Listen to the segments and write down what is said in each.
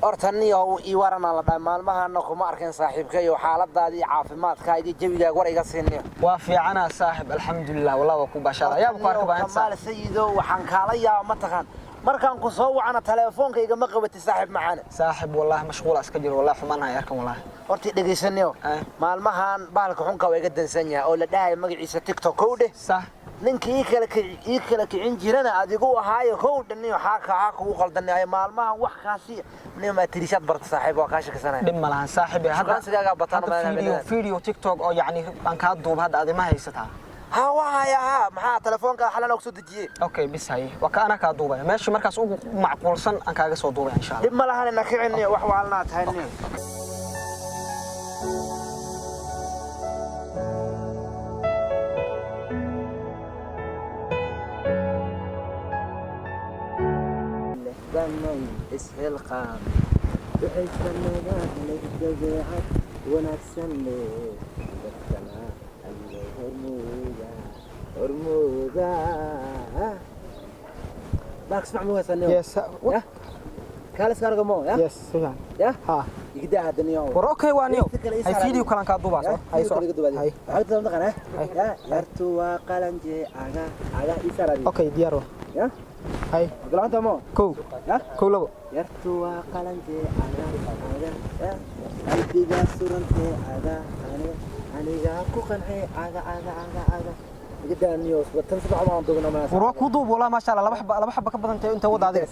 Horta niyow ii waranaa la dhahay maalmahana kuma arkin saaxiibkayo, xaaladaadii caafimaadkaaga, jawigaaga war iga siiniyo. Waa fiicanaa saaxib, alxamdulilah, wallah waa ku baashaada, yaab ku arka baa inta. Kamaal Sayidow, waxaan kaala yaaba mataqaan, markaan ku soo wacana telefoonka igama qabati, saaxiib macaane. Saaxib, wallahi mashquul iska jiro, wallahi xumaanahay arkan wallahi. Horta dhegaysaniyo. Maalmahan bahalka xunka waa iga dansan yahay oo la dhahayo magaciisa TikTok, kow dheh. Sax. Ninka ii kala kicin jirana adigu ahaayo, kow dhaniyo, xaa kugu qaldanay maalmahan wax kaasi niyo ma tirishaad barta, saaxiib, waa kaa shakisanaya. Dhib ma lahan saaxib, hadda Shukaansigaagaa bataan. Hadda video TikTok oo yacni aan kaa duub hadda adima haysataa? Ha, waa haya, ha, maxaa telefoonka xalan oo soo dejiyey. Okay, bis haye, waa ka anaa kaa duubaya meesha markaas ugu macquulsan aan kaaga soo duubaya insha Allah. Dhib ma lahan, ina kicin niyo, wax waalnaa tahay niyo. Isxilqaam waxay sameeyaan dabeecad wanaagsan leh, dadkana alle hormooda hormooda. Baak ismac muhaysanio. Yes. Ya kaalis karga mo ya. Yes, si fiican. Ya. Ha. Igdaa hadda niyo. War okay, waa niyo. Hay, video kalan kaa duubaa soo hay, soo hay. Ya yartu waa qalanje aga aga isaradi. Okay, diyaar waa. Ya. Hay. Galanta mo. Kow. Ya. Kow, labo. Yartu waa qalanje aga aga, ya qalbiga surante aga, aniga aniga ku qancay aga aga aga aga. Igdaa niyo, tan saddex baan duubna ma. War waa kuu duub wallah, maasha Allah, laba xaba, laba xaba ka badan tahay inta wada adiga.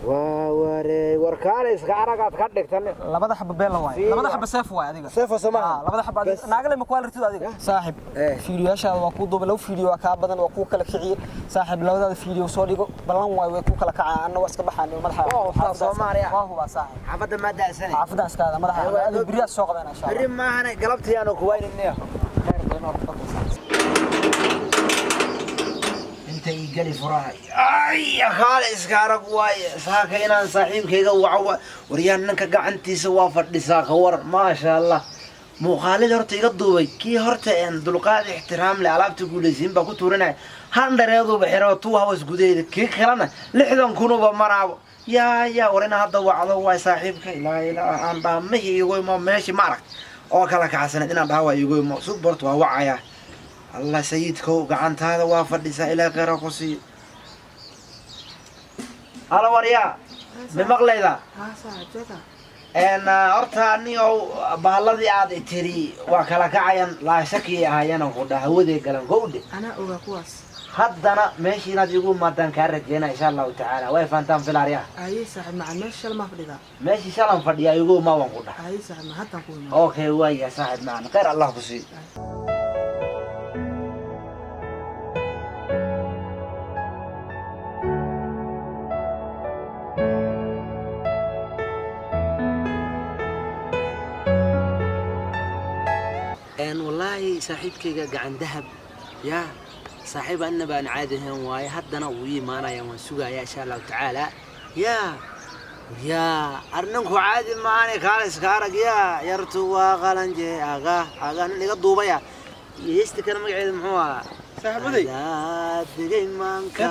Waa waree, war kaale iska aragaad ka dhigtan. Labada xaba beela waay, labada xaba seef waay adiga. Seef oo Soomaa. Ah, labada xaba adiga naagale ma kuwaa adiga saaxib. Fiidiyoyaashaada waa kuu duubay, laba fiidiyo waa kaa badan, waa kuu kala kiciye saaxib. Labadaada fiidiyo soo dhigo, ballan waay, way kuu kala kacaan, anna waa iska baxaan madaxa. Waa hubtaa Soomaaliya. Waa hubaa saaxib. Xaafadda ma da'sanay. Xaafadda iskaada madaxa adiga beriyaa soo qabeen insha Allah. Berri maahane, galabtii aanu ku wayninniyo. Khayr badan oo ku. Inta ii geli furaha. Ay, kaale iska arag waaye, saaka inaan saaxiibkayga waco. Waryaan, ninka gacantiisa waa fadhisaa, ka war, maasha Allah. Muuqaalidii horta iga duubay kii horta een dulqaad ixtiraam leh, alaabta guulaysiin baa ku tuuranaya, handhareeduba xiro 2 hours gudaheeda, kii kalena 60,000 uba maraabo. Yaa yaa, war inaa hadda wacdo waay saaxiibka, ilaa ilaa aan dhaha mihi igu imo meeshii ma aragt oo kala kacsaneed inaan dhaha waa igu imo subbort, waa wacayaa. Allah sayidkow, gacantaada waa fadhisaa, ilaa kheyra ku siiyo. Halo, waryaa, ma maqlaydaa? Horta niyow, bahalladii aad tiri waa kala kacayan, laa shakiyay ahaayeen ku dhaha, hawaday galan gowdhe. Anaa ogaa kuwaas. Haddana meeshii inaad igu imaadaan kaa rajeynaa insha Allahu tacaala, way fahantaan filaaryaha. Aye saaxiib macan, meesha shal maa fadhidaa? Meeshii shalan fadhiyaa, igu imaa waan ku dhaha. Aye saaxiib macan, haddaan ku imaa. Okay, waaya saaxiib macan, kheyr Allah ku siiyo. Wallaahi saaxiibkayga gacan dahab yaa saaxiib anna baan caadi ahayn waaye, haddana wuu ii imaanaya, waan sugayaa insha Allahu tacaala. Yaa yaa, arninku caadi maahane, kaale iska arag. Yaa yartu waa qalanje aga aga, nin iga duubaya. Heesta kale magaceeda muxuu ahaa? Saaxiibaday. Degay maanka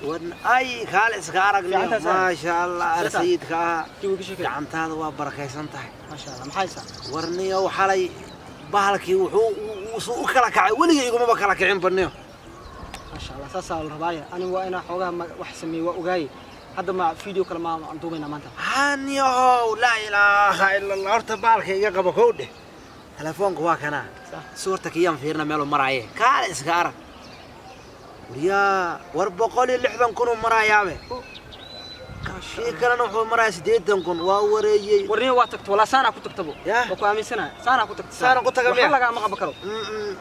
wadna ay, kaale iska arag. Fiicantaa saaxiib. Maasha Allah, arsayidka ahaa. Jawiga sheekay. Gacantaada waa barakaysan tahay. Maasha Allah, maxay saa? Warniyow, xalay bahalkii wuxuu u kala kacay, weligay igumaba kala kicin baniyo. Maasha Allah, saasaa la rabaaya. Anigu waa inaa xoogaa wax sameeye, waa ogaaye. Hadda ma video kale ma aan duubaynaa maanta? Haniyow, laa ilaaha ila Allah, horta bahalka iga qabo, kow dheh, telefoonka waa kanaa. Suurta kiyaan fiirna meeluu maraaye, kaale iska arag. Waryaa, war 160,000 uu marayaabe, kii kalena wuxuu marayaa 80,000, waa wareeyey. Warniyo, waa tagto walaa, saanaa ku tagtabo. Yah. Waa ku aaminsanaya, saanaa ku tagto. Saanaa ku taga miya? Waxba lagaama qaban karo.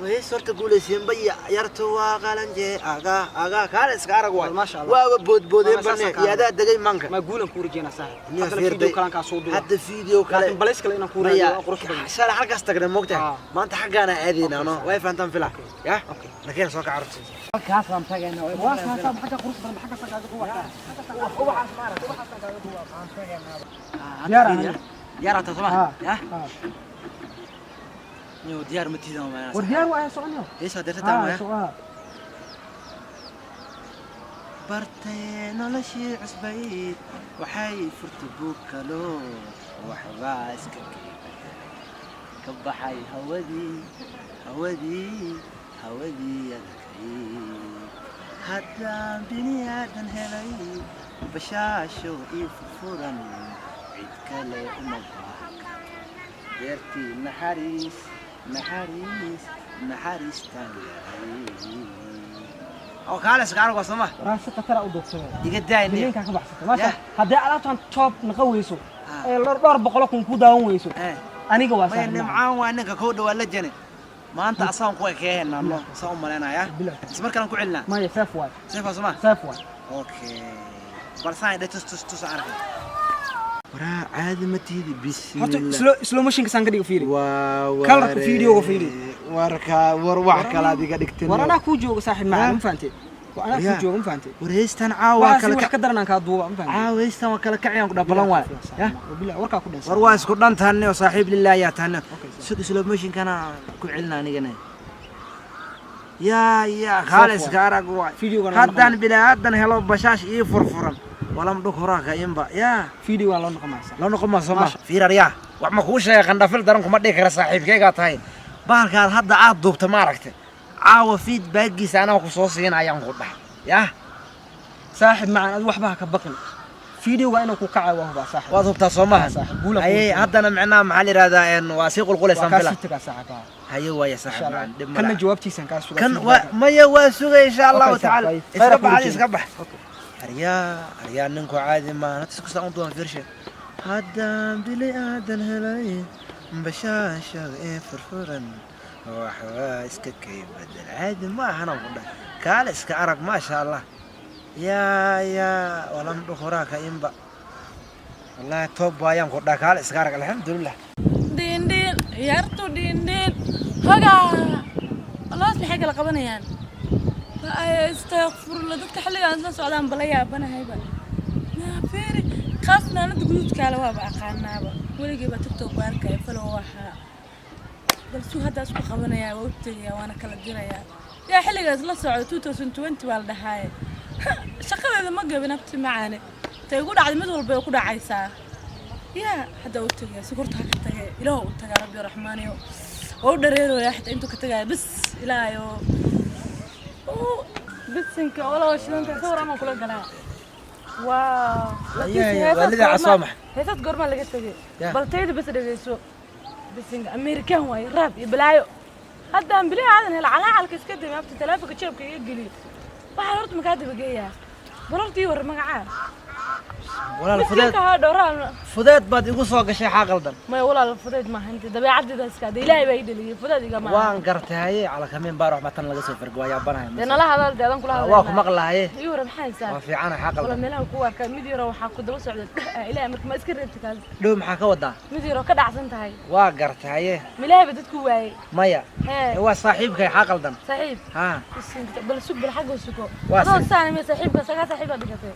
Hees horta guulaysiinba iyo yartu waa qalanje aga aga, kaale iska arag waay. Maasha Allah. Waaba boodboodeen. Waa bane saasaan kaa iyo adaa degay maanka. Ma guulan kuu rajeynaa saaxib. Niyo. Haddana Fiirday. video kalaan kaa soo duuba. Hadda video kale. Laakiin balays kale inaan kuu raadiyo waa qurux badan. Shalay halkaas tagnay moogtahay. Ah. Maanta xaggaana aadaynaa, no way fahantaan fila ya. Okay. Nakeen soo kaca horta, halkaasaan tagaynaa. Waa saasaa, xagga qurux badan, xagga kaaga duuba. Diyaar diyaar ata soma. Ah. Ya. Ah. Niyo, diyaar ma tiidan ma? War diyaar waa, soconyo. Heesa dirta taamaya. Bartay noloshii cusbayd, waxay furtay buug kalo, waxbaa iska ka baxay hawadii, hawadii, hawadii adkay. Haddaan bini aadan helay, bashaasho ii furfuran, cid kale uma baahan karto. Beertii naxariis, naxariis, naxariistaan galay oo kaale iska arag waa sooma. Waraa si khatara u duubsamay. Iga daay niyo. Bileenkaa ka baxsatay maasha. Yah. Haddii alaabtan top naqan weyso Ah. ee dhowr boqolo kun ku daawan weyso, aniga waa maya saaxiib macaan. Nimcaan waa ninka kow dhawaa la jane maanta, asaan ku ekeehenaa no saan u malaynayaa. Bilaa. Is markalan ku celinaa. Maya, safe waay. Sefa soma. Safe waay. Okay, bal saan dhe, tus, tus, tus, arkay. Waraa caadi ma tihidi. Horta Bismillah. Slow motionka saan ka dhigo, fiiri. Waa Kalarka fiidiyowga fiiri. Warka war wax kalaad iga dhigtin. War anaa kuu jooga, saaxiib macaan, Ah. ma fahantay? Waa anaa kuu Yaa. jooga, ma fahantay? War heystan caawa waxaasi kala wax ka daran aan kaa duuba, ma fahantay? Caawa heystan waa kala kacayaan ku dhabalan waay ya. Bilaa warkaa ku dhan. War waa isku dhan tahanay oo saaxiib lillahi yaa tahanay. Okay, sir. Sug, slow motionkana ku celina anigana. Yaa yaa kaale iska arag waay. Fiidiyowgana loo Haddaan noqon. bilaadan helo bashaash ii furfuran, walam dhug horaa ka inba yaa. Fiidiyo waa loo noqon maysa. Loo noqon maa soo ma. Maasha. Fiirar yaa, wax ma kuu sheegay? Qandhafil daran kuma dhihi kara, saaxiibkaygaa tahay. Bahalkaad hadda aad duubta ma aragtay? Caawa feedbackgiisa anaa ku soo siinayaan ku dhahay yaa. Saaxiib macaan, adi waxba ha ka baqin, fiidiyowga inuu ku kacayo waa hubaa, saaxiib. Waad hubtaa soo maaha? Saaxiib, guula Haye, kuu jiro. haddana micnaha maxaa la yidhahdaa, waa sii waa qulqulaysaan kaa fila. sii tagaa, saaxiib, haa. Haye waaya Insha saaxiib Allah. macaan, dhib ma Kanna laha. jawaabtiisaan kaa sugaa Kan feedback-ga. waa maya, waa sugay insha Allahu Okay, tacaala. saaxiib, Iska khayr bax ku adi, jiro. iska bax. Okay. Aryaa, aryaa, ninku caadi maaha. Naftis kusta un duwan fiirshe. Haddaan bili aadan helay, bashaasha ee furfuran, waxbaa iska kay bedel. Caadi ma ahanan ku dhahay. Kaale iska arag, maasha Allah. Yaa yaa walam dhukhuraaka inba, wallaahi toob waayaan ku dhahay. Kaale iska arag, alxamdulilah. Dhiindhiin ciyaartu, dhiindhiin hogaa walaas, maxay kala qabanayaan? Istakfurla, dadka xilligaan isla socdaan bala yaabanahayba. Fiiri khaas naanada guduudkaale, waaba aqaanaaba, weligayba TikTok ku arkaya falow waxaa balsuu hadda isku qabanayaa. Waa u tegayaa, waana kala dirayaa. Yaa xilligaas la socda 2020 baa la dhahaaye. Shaqadeeda ma gabin, abti macaane, tay igu dhacday mid walba way ku dhacaysaa. Yaa hadda u tagaya, sokorta ha ka tagay, ilaah u tagaa, rabbi raxmaaniyo waa u dhareeraya xitaa intuu ka tagaya. Bis ilaahayo bisinka olaa shidanta sawir ama kula galaa. Waaw. Waalida casoo max. Heesaas goormaa laga tegay? Ya. Bal tayda bas dhegeyso, bisinka, American waaye, raab iyo balaayo. Haddaan bilaa aadan hela calaacalka iska dami, abta taleefonka jeebka iga geliyo. Waxaan horta makaa dabageeyaa? Bal horta ii war magacaa. Walaal fudeed. Miskiinka haa dhowraa. Fudeed baad igu soo gashay, xaa qaldan? Maya walaal, fudeed maaha, inta dabeecaddeeda iska de Ilaahay baa ii dhaliyey, fudeed igama aha. Waan gartay. Haye, cala kamiin baar wax baa tan laga soo fargo, waa yaabanahay. Dee nala hadal, dee adan kula hadlay. Waa ku maqlahaye. Ii war, maxaa haysaa? Waa fiicana, xaa Wala qaldan? meelaha ku arkaa mid yaroo waxaa ku daba socda dheh Ilaahay, marka ma iska reebti kaas? Dhow maxaa ka wadaa? Mid yaroo ka dhacsan tahay. Waa gartay, haye. Milaahay ba dadku waayey. Maya. Hee. Waa saaxiibkay, xaa qaldan? Saaxiib? Haa. Isinka bal sug, bal xagga sugo. Waa adoo sug. saana miya saaxiibka sagaa saaxiibaa dhigatay?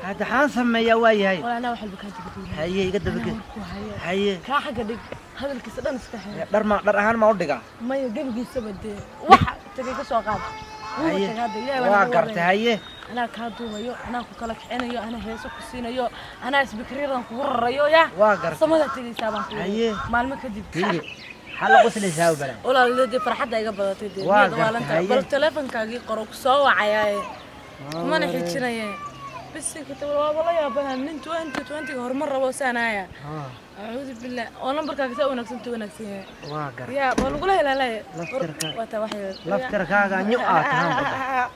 Hadda xaan sameeyaa? Waa yahay. Wala anaa wax walba kaa jabaduula. Haye, iga dabage. Ku hayo. Haye. Kaa xagga dhig, hadalkiisa dhan iska xir. Dhar ma dhar ahaan ma u dhigaa? Maya, gebigiisaba dee wax tagay ka soo qaad. Wuuba Haye. tagay hadda, Ilaahay baa Waa naga gartay. waday. Haye. Anaa kaa duubayo, anaa ku kala kicinayo, anaa heeso ku siinayo, anaa isbikriyadan kugu rarayo ya. Waa gartay. Samada tegaysaa baan ku Haye. maalmo kadib. Fiiri, xaa la qoslaysaa balan? Walaal dee farxadda iga badatay dee. Waa Niyad gartay, waalanta. haye. Bal teleefonkaagii qoro, ku soo wacayaaye, kumana xijinaye. Bisinka waaba la yaabanaa, nin 2020 horumar rabo saanaaya. Acuudu billah, oo nambarkaaga saa wanaagsan ta wanaagsan yahay. Waa gartay. Yaa waa lagula helaalaya. Laftirka- Waa taa wax yar. Laftirkaaga nyu aa tahaan ku dhahay.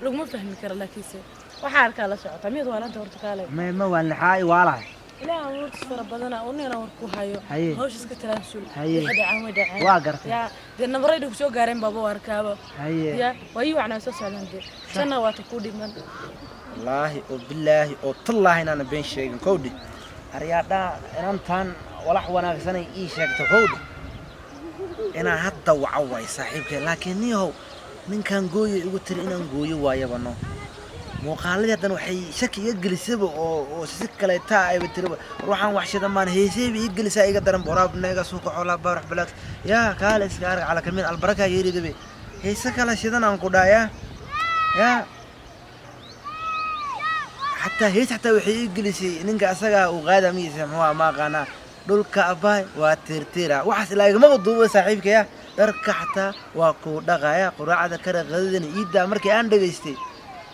Laguma fahmi karo, laakiinse waxaa arkaa la socota miyad waalanta horta kaale. Ma waalnaxaa i waalahay? Ilaaha warkiis fara badana oo nina war ku hayo. Haye. Hawsha iska tanaasul. Haye. Wixii dhacaan way dhaceen. Waa gartay. Yaa dee nabarayda ku soo gaareen baaba u arkaaba. Haye. Ya waa ii wacnaa soo socdaan dee shanna waata ku dhiman. Wallaahi oo bilaahi oo tallaahi inaana been sheegin kowdhi. Aryaadhaa, inantaan walax wanaagsanay ii sheegto kowdhi, inaan hadda waco waay saaxiibkay. Laakiin niyahow, ninkan gooyo igu tiri inaan gooyo waayaba no. Muuqaaladii haddana waxay shaki iga gelisaba oo si kaleeta ayba tiriba. War waxaan wax shidamaan heeseyba ii gelisaa, iga daran boraab neega suuqa xoolaa baarax balaag yaa kaale iska arag cala kamin albaraka yeeridabe heese kala shidan aan ku dhaha yaa yaa. Xataa hees xataa waxay ii gelisay ninka asagaa uu qaada magiisa muxuu ahaa, ma aqaanaa. Dhulka abaay waa tiirtiira, waxaas ilaa igama duubo saaxiibkaya. Dharka xataa waa kuu dhaqaya, quraacda kara, qadadana iiddaa. Markii aan dhegaystay,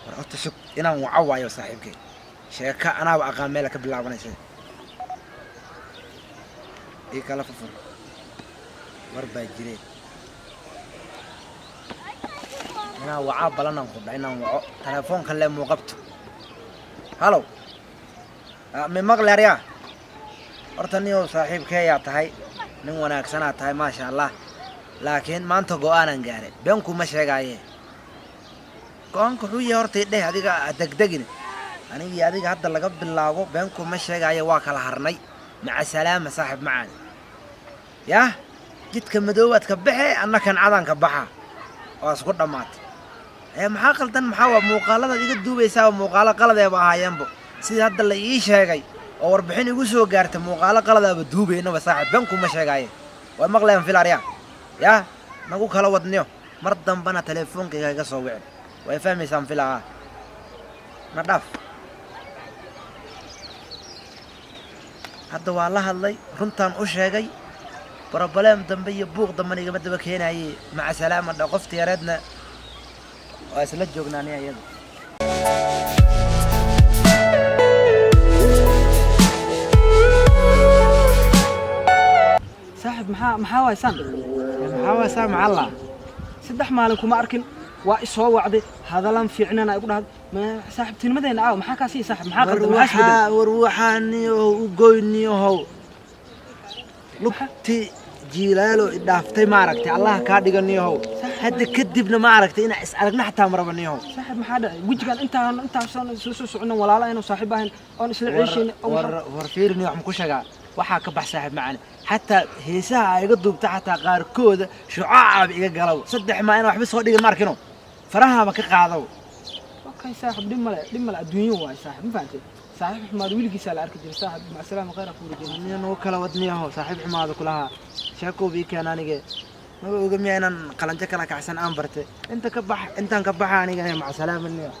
war horta sug, inaan waco waayo saaxiibkay. Sheeka anaaba aqaan meela ka bilaabanaysa. Ii kala fufur, war baa jireen inaan wacaa balanaan ku dha inaan waco telefoonka le muuqabto. Halow. Ah, mi maqli aryaa? Horta ninyow saaxiibkeeyaa tahay, nin wanaagsanaa tahay, maasha Allah, laakiin maanta go'aanaan gaaray, been kuma sheegaaye. Go'aanka wuxuu yahay horta dheh, adiga ha degdegin. Anigii adiga hadda laga bilaabo, been kuma sheegaaye, waa kala harnay. Maca salaama saaxiib macaan. Yah, jidka madoobaad ka baxe, anna kan cadaan ka baxa, waa isku dhammaatay. Ee maxaa qaldan? Maxaa waa muuqaaladaad iga duubaysaa? Muuqaalo qaladeeba ahaayeenbo, sidii hadda la ii sheegay oo warbixin igu soo gaartay, muuqaalo qaladaaba duubaynaba. Saaxiib, been kuma sheegaaye, waa maqlayaan filaarya. Yah, nagu kala wadniyo, mar dambana teleefoonkayga iga soo wicin. Way fahmaysaan filaha. Na dhaaf. Hadda waa la hadlay, runtaan u sheegay. Broblem dambe iyo buuq dambena igama daba keenaye. Maca salaama dha. Qofta yareedna waa isla joognaanay iyada. Saaxib, maxaa waay saan? Maxaa waa saa macalla? 3 maalin kuma arkin, waa isoo wacday, hadalan fiicnana igu dhahday. Ma saaxiibtinimadeena aaw? Maxaa kaa sii saaxib? Maxaa war qaldan? Maxaa isbedelay? Waxaa war waxaaniyow u goyniyohow lugti jiilaalo idhaaftay, maaragtay? Allah kaa dhiga niyohow. Hadda kadibna maaragtay inaa is aragna xataa maraba niyohow. Saaxib, maxaa dhacay? Wejigan intaan intaan soo socono, walaalo aynu saaxiib ahayn oon isla ceeshayna oo war war fiirini, wax ma ku sheegaa? Waxaa ka bax saaxiib macane. Xataa heesaha aa iga duubta xataa qaarkooda shucaacaaba iga galaw. 3 maa inaan waxba soo dhigin, ma arkino, farahaaba ka qaadaw. Okay saaxib, dhib male, dhib male, adduunyo waay saaxib, ma fahantay? Saaxiib xumaad weligiisaa la arki jiray. Saaxib, mac salaama, khayr ku rajeyna. Niyo nagu kala wadniyaho saaxiib xumaada kulahaa. Sheekow ii keen. Anige maba oga miya inaan qalanjo kala kacsan aan bartay. Inta ka bax, intaan ka baxa anigana. Maca salaama niyo.